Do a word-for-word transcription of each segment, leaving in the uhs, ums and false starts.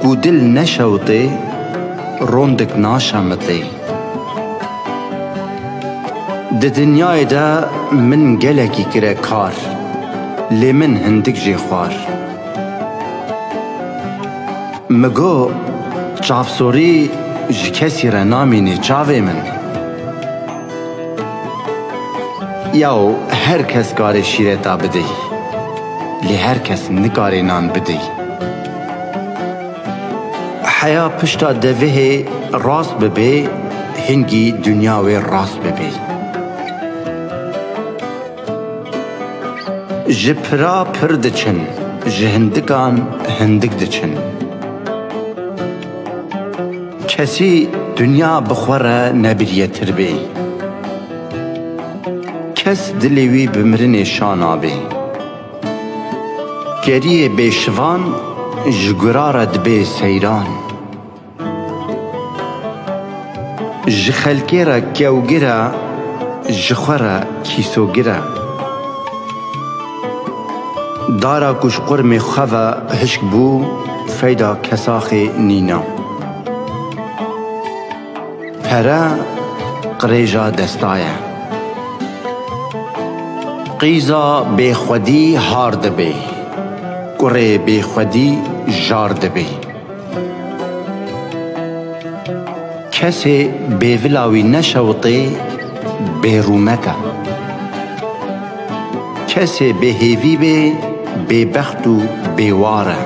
Ku dil neşewitê, rondik naşemitê. Di dinyayê de min gelekî kire kar, lê min hindik jê xwar. Mi got, çavsorî ji kesî re namînê çavê min. Yaw, her kes karê şîreta bidey, lê her kes nikarê nan bidey. Heya pişta devihê rast bibê, hingî dinya wê rast bibê. Ji pira pir diçin, ji hindikan hindik diçin. Kesî dinya bi xwe re nebiriyetir bê. Kes dilê wî bi mirinê şa nabê. Keriyê bêşivan ji gura re dibê seyran. Ji xelkê re kewgir e, ji xwe re kîsogir e. Dara ku ji qurmê xwe ve hişk bû, feyda kesaxê nîna. Pere qirêja desta ye. Qîza bêxwedî har dibê, kurê bêxwedî jar dibê. Kesê bêvila wî neşewitê, bêrûmet e. Kesê bêhêvî bê, bêbext û bêwar e.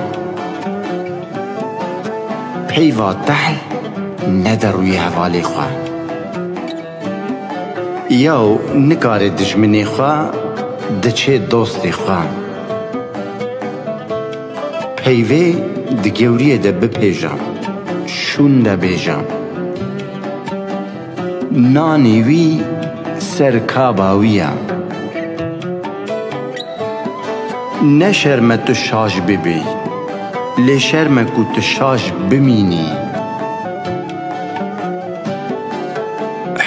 Peyva tehl nede rûyê hevalê xwe. Yaw nikare dijminê xwe, diçê dostê xwe. Peyvê di gewriyê de bipêje, şûn de bêje. Nanê wî ser kaba wî ye. Ne şerm e tu şaş bibî, lê şerm e ku tu şaş bimînî.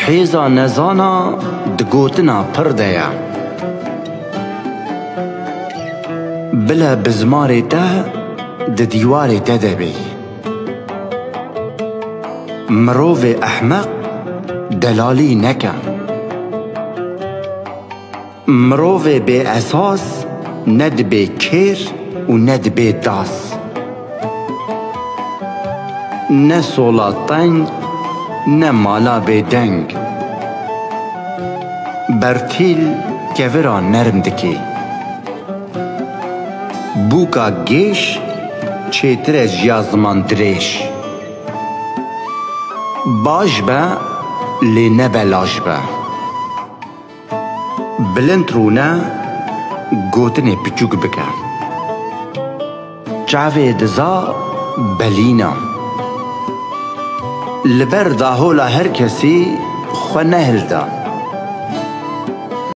Hêza nezana di gotina pir de ye. Bile bizmarê te di dîwarê te de bê. Mirovê ehmeq delalî neke. Mirovê bê esas ne dibê kêr û ne dibê das. Ne sola teng, ne mala bêdeng. Bertîl kevira nerm dikê. Bûka gêş çêtir e ji ya ziman dirêj. Baş be, lê nebe laş be. Bilind rûne, gotinê piçûk bike. Çavê diza belîna. Li ber dahola her kesî xwe nehilda.